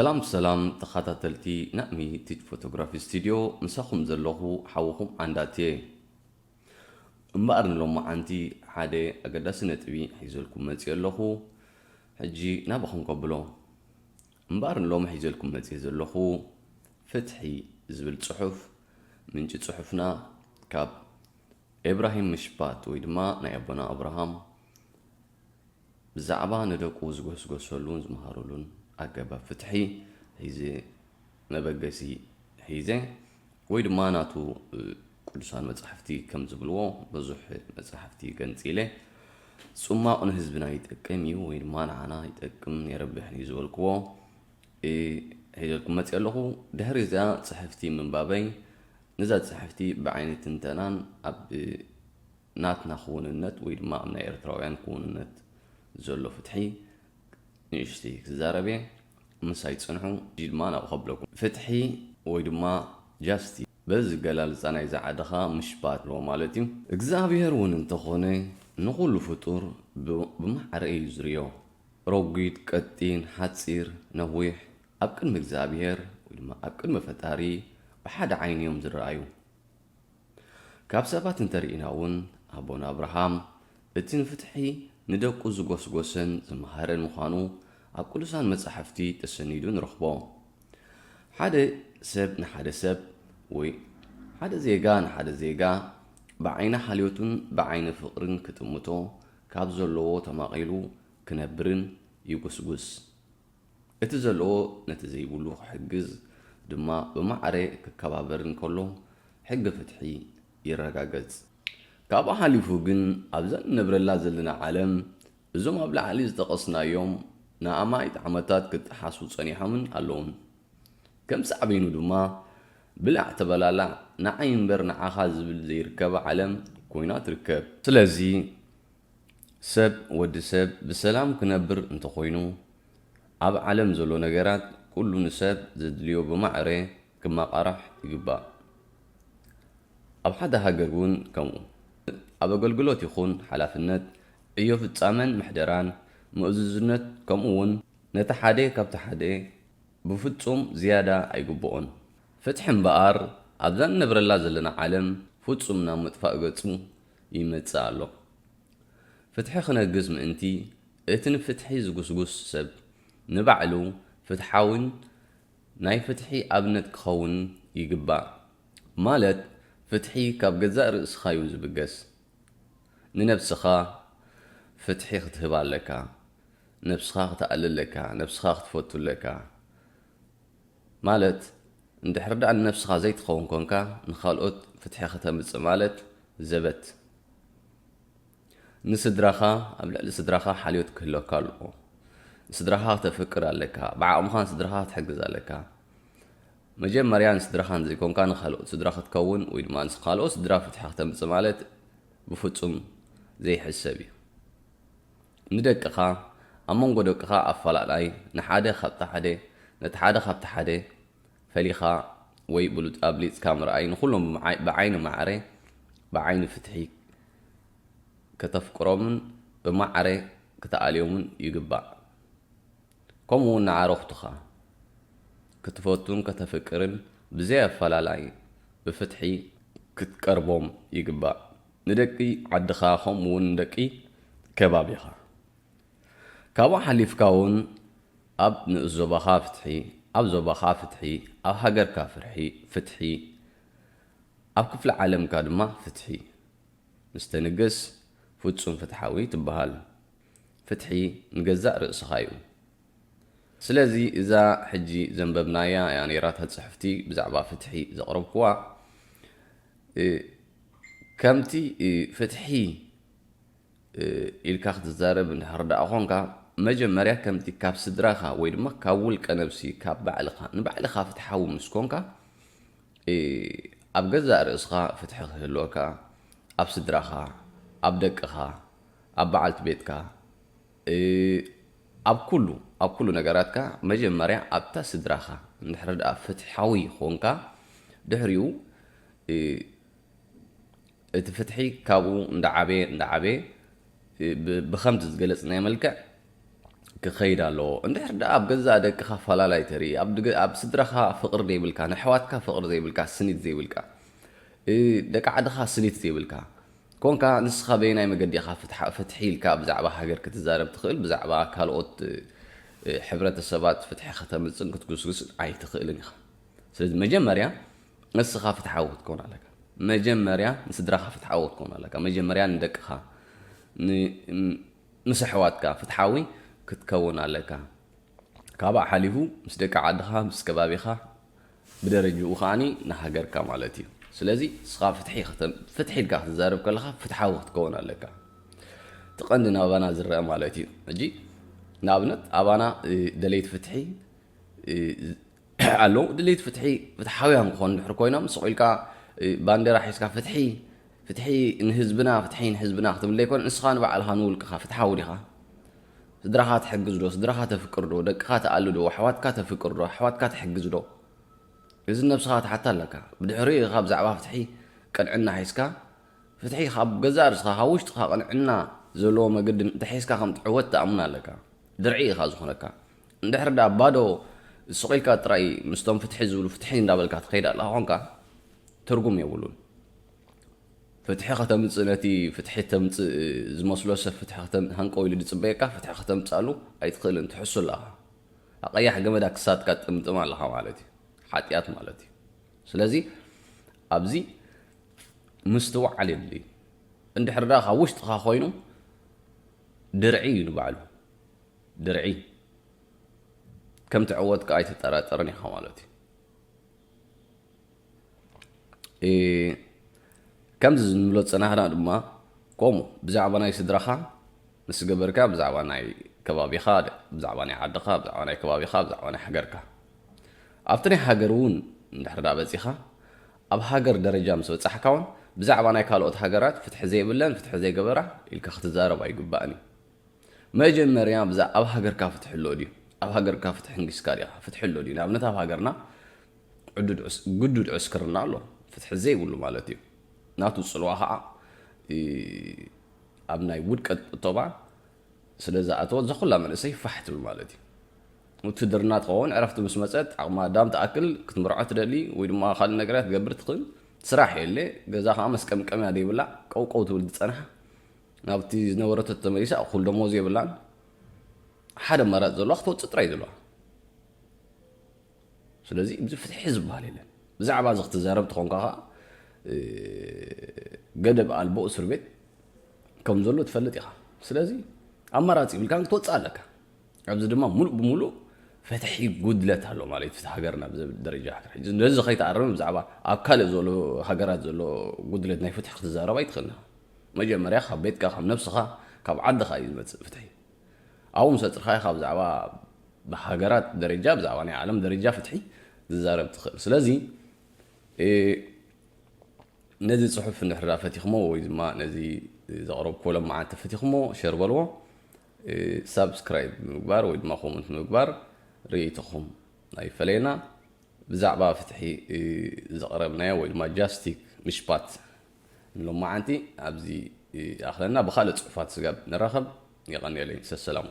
ሰላም ሰላም ተኸታተልቲ ናእሚ ቲች ፎቶግራፊ ስቱድዮ፣ ምሳኹም ዘለኹ ሓውኹም ዓንዳት እየ። እምበኣር ንሎማዓንቲ ሓደ ኣገዳሲ ነጥቢ ሒዘልኩም መፅእ ኣለኹ። ሕጂ ናባኹም ከብሎ። እምበኣር ንሎሚ ሒዘልኩም መፅእ ዘለኹ ፍትሒ ዝብል ፅሑፍ፣ ምንጪ ፅሑፍና ካብ ኤብራሂም ምሽባት ወይ ድማ ናይ ኣቦና ኣብርሃም ብዛዕባ ንደቁ ዝጎስጎሰሉን ዝመሃረሉን ኣገባብ ፍትሒ ሒዘ፣ መበገሲ ሒዘ፣ ወይ ድማ ናቱ ቅዱሳን መጻሕፍቲ ከም ዝብልዎ ብዙሕ መጻሕፍቲ ገንጺለ፣ ጽማቕ ንህዝብና ይጠቅም እዩ ወይ ድማ ንዓና ይጠቅም የረብሕን እዩ ዝበልክዎ ሒዘልኩም መጽእ ኣለኹ። ድሕሪ እዚኣ ጽሕፍቲ ምንባበይ፣ ነዛ ጽሕፍቲ ብዓይኒ ትንተናን ኣብ ናትና ክውንነት ወይ ድማ ኣብ ናይ ኤርትራውያን ክውንነት ዘሎ ፍትሒ ንእሽተይ ክዛረብ እየ። ምሳይ ጽንሑ፣ ሕጂ ድማ ናብኡ ከብለኩም። ፍትሒ ወይ ድማ ጃስቲ በዚ ገላልጻ ናይዛ ዓድኻ ምሽባት ኣለዎ ማለት እዩ። እግዚኣብሔር እውን እንተኾነ ንኹሉ ፍጡር ብ-፣ ብማዕረ እዩ ዝርእዮ። ረጒድ፣ ቀጢን፣ ሓጺር፣ ነዊሕ ኣብ ቅድሚ እግዚኣብሔር ወይ ድማ ኣብ ቅድሚ ፈጣሪ ብሓደ ዓይኒ እዮም ዝረኣዩ። ካብ ሰባት እንተርኢና እውን ኣቦና ኣብርሃም እቲ ንፍትሒ ንደቁ ዝጎስጎሰን ዝመሃረን ምዃኑ ኣብ ቅዱሳን መጻሕፍቲ ተሰኒዱ ንረኽቦ። ሓደ ሰብ ንሓደ ሰብ ወይ ሓደ ዜጋ ንሓደ ዜጋ ብዓይኒ ሓልዮቱን ብዓይኒ ፍቕርን ክጥምቶ ካብ ዘለዎ ተማቒሉ ክነብርን ይጉስጉስ። እቲ ዘለዎ ነቲ ዘይብሉ ክሕግዝ ድማ ብማዕረ ክከባበርን ከሎ ሕጊ ፍትሒ ይረጋገጽ። ካብኡ ሓሊፉ ግን ኣብዛ እንነብረላ ዘለና ዓለም እዞም ኣብ ላዕሊ ዝጠቐስናዮም ንኣማኢት ዓመታት ክጠሓሱ ጸኒሖምን ኣለዉን። ከም ሳዕቤኑ ድማ ብላዕ ተበላላዕ ንዓይ እምበር ንዓኻ ዝብል ዘይርከባ ዓለም ኮይና ትርከብ። ስለዚ ሰብ፣ ወዲ ሰብ ብሰላም ክነብር እንተኾይኑ፣ ኣብ ዓለም ዘሎ ነገራት ኩሉ ንሰብ ዘድልዮ ብማዕረ ክመቓራሕ ይግባእ። ኣብ ሓደ ሃገር እውን ከምኡ። ኣብ ኣገልግሎት ይኹን ሓላፍነት፣ ዕዮ ፍጻመን ምሕደራን፣ ምእዙዝነት፣ ከምኡ እውን ነቲ ሓደ ካብቲ ሓደ ብፍጹም ዝያዳ ኣይግብኦን። ፍትሒ እምበኣር ኣብዛ እንነብረላ ዘለና ዓለም ፍጹም ናብ ምጥፋእ ገጹ ይመጽእ ኣሎ። ፍትሒ ክነግስ ምእንቲ፣ እቲ ንፍትሒ ዝጉስጉስ ሰብ ንባዕሉ ፍትሓውን ናይ ፍትሒ ኣብነት ክኸውን ይግባእ። ማለት፣ ፍትሒ ካብ ገዛእ ርእስኻ እዩ ዝብገስ። ንነብስኻ ፍትሒ ክትህባ ኣለካ። ነብስኻ ክትኣሊ ኣለካ። ነብስኻ ክትፈቱ ኣለካ። ማለት፣ እንድሕር ደኣ ንነብስኻ ዘይትኸውን ኮንካ፣ ንኻልኦት ፍትሒ ከተምጽእ ማለት ዘበት። ንስድራኻ፣ ኣብ ልዕሊ ስድራኻ ሓልዮት ክህልወካ ኣለዎ። ንስድራኻ ክተፍቅር ኣለካ። ብዓቕምኻ ንስድራኻ ክትሕግዝ ኣለካ። መጀመርያ ንስድራኻ እንዘይኮንካ፣ ንኻልኦት ስድራ ክትከውን ወይ ድማ ንኻልኦት ስድራ ፍትሒ ክተምጽእ ማለት ብፍጹም ዘይሕሰብ እዩ። ንደቅኻ፣ ኣብ መንጎ ደቅኻ ኣፈላላይ፣ ንሓደ ካብቲ ሓደ፣ ነቲ ሓደ ካብቲ ሓደ ፈሊኻ ወይ ብሉጽ ኣብሊጽካ ምርኣይ፣ ንኹሎም ብመዓይ-፣ ብዓይኒ ማዕረ፣ ብዓይኒ ፍትሒ ከተፍቅሮምን ብማዕረ ክትኣልዮምን ይግባእ። ከምኡ እውን ንዓረኹትኻ ክትፈቱን ከተፍቅርን ብዘይ ኣፈላላይ ብፍትሒ ክትቀርቦም ይግባእ። ንደቂ ዓድኻ ከምኡ እውን ንደቂ ከባቢኻ። ካብኡ ሓሊፍካ እውን ኣብ ንኡስ ዞባኻ ፍትሒ፣ ኣብ ዞባኻ ፍትሒ፣ ኣብ ሃገርካ ፍርሒ-፣ ፍትሒ፣ ኣብ ክፍለ ዓለምካ ድማ ፍትሒ ምስ ተንግስ ፍጹም ፍትሓዊ ትበሃል። ፍትሒ ንገዛእ ርእስኻ እዩ። ስለዚ እዛ ሕጂ ዘንበብናያ እያ ነይራ እታ ጽሕፍቲ ብዛዕባ ፍትሒ ዘቕረብክዋ። እ፣ ከምቲ፣ እ፣ ፍትሒ፣ እ፣ ኢልካ ክትዛረብ እንድሕር ደኣ ኾንካ፣ መጀመርያ ከምቲ ካብ ስድራኻ ወይ ድማ ካብ ውልቀ ነብሲ፣ ካብ ባዕልኻ፣ ንባዕልኻ ፍትሓዊ ምስ ኮንካ፣ እ፣ ኣብ ገዛእ ርእስኻ ፍትሒ ክህልወካ፣ ኣብ ስድራኻ፣ ኣብ ደቅኻ፣ ኣብ በዓልቲ ቤትካ፣ እ፣ ኣብ ኩሉ፣ ኣብ ኩሉ ነገራትካ መጀመርያ ኣብታ ስድራኻ እንድሕር ደኣ ፍትሓዊ ኾንካ፣ ድሕሪኡ፣ እ፣ እቲ ፍትሒ ካብኡ እንዳዓበየ፣ እንዳዓበየ፣ እ፣ ብ-፣ ብኸምቲ ዝገለጽናዮ መልክዕ ክኸይድ ኣለዎ። እንድሕር ደኣ ኣብ ገዛእ ደቅኻ ኣፈላላይ ተርኢ፣ ኣብ ድገ-፣ ኣብ ስድራኻ ፍቕሪ ዘይብልካ፣ ንኣሕዋትካ ፍቕሪ ዘይብልካ፣ ስኒት ዘይብልካ፣ እ፣ ደቂ ዓድኻ ስኒት ዘይብልካ ኮንካ፣ ንስኻ በየናይ መገዲ ኢኻ ፍትሓ-፣ ፍትሒ ኢልካ ብዛዕባ ሃገር ክትዛረብ ትኽእል? ብዛዕባ ካልኦት፣ እ፣ ሕብረተሰባት ፍትሒ ከተምጽእን ክትጉስጉስን ኣይትኽእልን ኢኻ። ስለዚ መጀመርያ ንስኻ ፍትሓዊ ክትከውን ኣለካ። መጀመርያ ንስድራኻ ፍትሓዊ ክትከውን ኣለካ። መጀመርያ ንደቅኻ፣ ን-፣ ም-፣ ምስ ኣሕዋትካ ፍትሓዊ ክትከውን ኣለካ። ካብኣ ሓሊፉ ምስ ደቂ ዓድኻ፣ ምስ ከባቢኻ፣ ብደረጅኡ ከዓኒ ንሃገርካ ማለት እዩ። ስለዚ ንስኻ ፍትሒ ከተም-፣ ፍትሒ ኢልካ ክትዛረብ ከለኻ ፍትሓዊ ክትከውን ኣለካ። እቲ ቀንዲ ናባና ዝረአ ማለት እዩ። ሕጂ ንኣብነት ኣባና፣ እ፣ ደለይቲ ፍትሒ፣ እ፣ ኣለዉ። ደለይቲ ፍትሒ ፍትሓውያን ክኾኑ ድሕሪ ኮይኖም፣ ስቕ ኢልካ፣ እ፣ ባንዴራ ሒዝካ ፍትሒ፣ ፍትሒ ንህዝብና፣ ፍትሒ ንህዝብና ክትብል ዘይኮነ፣ ንስኻ ንባዕልኻ ንውልቅኻ ፍትሓዊ ዲኻ? ስድራኻ ትሕግዝ ዶ? ስድራኻ ተፍቅር ዶ? ደቅኻ ትኣሊ ዶ? ኣሕዋትካ ተፍቅር ዶ? ኣሕዋትካ ትሕግዝ ዶ? እዚ ነብስኻ ትሓታ ኣለካ። ብድሕሪኡ ኢኻ ብዛዕባ ፍትሒ ቅንዕና ሒዝካ፣ ፍትሒ ካብ ገዛእ ርእስኻ፣ ካብ ውሽጥኻ ቅንዕና ዘለዎ መገዲ እንተሒዝካ ከም ትዕወት ትኣምን ኣለካ። ድርዒ ኢኻ ዝኾነካ። እንድሕር ደኣ ባዶ ስቕ ኢልካ ጥራይ ምስቶም ፍትሒ ዝብሉ ፍትሒ እንዳበልካ ትኸይድ ኣለኻ ኮንካ፣ ትርጉም የብሉን። ፍትሒ ከተምጽእ፣ ነቲ ፍትሒ ተምጽእ ዝመስሎ ሰብ ፍትሒ ከተም-፣ ሃንቀው ኢሉ ዝጽበየካ፣ ፍትሒ ከተምጽኣሉ ኣይትኽእልን፣ ትሕሱ ኣለኻ። ኣብ ቀያሕ ገመዳ ክሳድካ ትጥምጥም ኣለኻ ማለት እዩ። ሓጢኣት ማለት እዩ። ስለዚ ኣብዚ ምስትውዓል የድሊ። እንድሕር ደኣ ካብ ውሽጥኻ ኮይኑ ድርዒ እዩ ንባዕሉ። ድርዒ ከም ትዕወት ከኣ ኣይትጠራጠርን ኢኻ ማለት እዩ። እ፣ ከምዚ ንብሎ ዝጸናሕና ድማ ከምኡ ብዛዕባ ናይ ስድራኻ ምስ ገበርካ፣ ብዛዕባ ናይ ከባቢኻ፣ ብዛዕባ ናይ ዓድኻ፣ ብዛዕባ ናይ ከባቢኻ፣ ብዛዕባ ናይ ሃገርካ። ኣብቲ ናይ ሃገር እውን እንድሕር ደኣ በጺኻ፣ ኣብ ሃገር ደረጃ ምስ በጻሕካ እውን ብዛዕባ ናይ ካልኦት ሃገራት ፍትሒ ዘይብለን ፍትሒ ዘይገበራ ኢልካ ክትዛረብ ኣይግባእን እዩ። መጀመርያ ብዛ-፣ ኣብ ሃገርካ ፍትሒ ኣሎ ድዩ? ኣብ ሃገርካ ፍትሒ እንጊስካ ዲኻ? ፍትሒ ኣሎ ድዩ? ንኣብነት ኣብ ሃገርና ግዱድ ዕስ-፣ ግዱድ ዕስክርና ኣሎ። ፍትሒ ዘይብሉ ማለት እዩ። ናቱ ጽልዋ ኸዓ፣ እ፣ ኣብ ናይ ውድቀት እቶባ ስለ ዝኣተወ፣ እዛ ኩላ መንእሰይ ፋሕ ትብል ማለት እዩ። ውትድርና ትኸውን፣ ዕረፍቲ ምስ መጸት፣ ዓቕሚ ኣዳም ትኣክል፣ ክትምርዖ ትደሊ፣ ወይ ድማ ካልእ ነገራት ትገብር ትኽእል። ስራሕ የለ፣ ገዛ ኸዓ መስቀምቀምያ ዘይብላ፣ ቀውቀው ትብል ዝጸንሓ፣ ናብቲ ዝነበረቶ ተመሊሳ፣ እኹል ደሞዝ የብላን። ሓደ ኣማራጺ ዘለዋ ክትወጽእ ጥራይ ዘለዋ። ስለዚ እዚ ፍትሒ ዝበሃል የለን። ብዛዕባ እዚ ክትዛረብ ተኾንካ ኸዓ፣ እ፣ ገደብ ኣልቦ እስር ቤት ከም ዘሎ ትፈልጥ ኢኻ። ስለዚ ኣማራጺ ይብልካን ክትወጽእ ኣለካ። ኣብዚ ድማ ሙሉእ ብሙሉእ ፍትሒ ጉድለት ኣሎ ማለት እዩ። ፍትሒ ሃገርና ኣብዚ ደረጃ ሃገር ሕጂ ነዚ ከይተኣረመ ብዛዕባ ኣብ ካልእ ዘሎ ሃገራት ዘሎ ጉድለት ናይ ፍትሒ ክትዛረብ ኣይትኽእልን ኢኻ። መጀመርያ ካብ ቤትካ፣ ካብ ነብስኻ፣ ካብ ዓድኻ እዩ ዝመጽእ ፍትሒ። ኣብኡ ምስ ኣጽርኻዮ ካብ ብዛዕባ ብሃገራት ደረጃ፣ ብዛዕባ ናይ ዓለም ደረጃ ፍትሒ ዝዛረብ ትኽእል። ስለዚ፣ እ፣ ነዚ ጽሑፍ እንድሕር ደኣ ፈቲኽሞ ወይ ድማ ነዚ ዘቕረብኩዎ ሎማዓንቲ ፈቲኽሞ፣ ሸር በልዎ። እ፣ ሳብስክራይብ ብምግባር ወይ ድማ ኮመንት ብምግባር ርእይቶኹም ኣይፈለየና። ብዛዕባ ፍትሒ፣ እ፣ ዘቕረብናዮ ወይ ድማ ጃስቲክ ምሽፓት ንሎማዓንቲ ኣብዚ፣ እ፣ ይኣኽለና። ብኻልእ ጽሑፋት ስጋብ ንራኸብ። የቐንየለይ። ሰሰላሙ።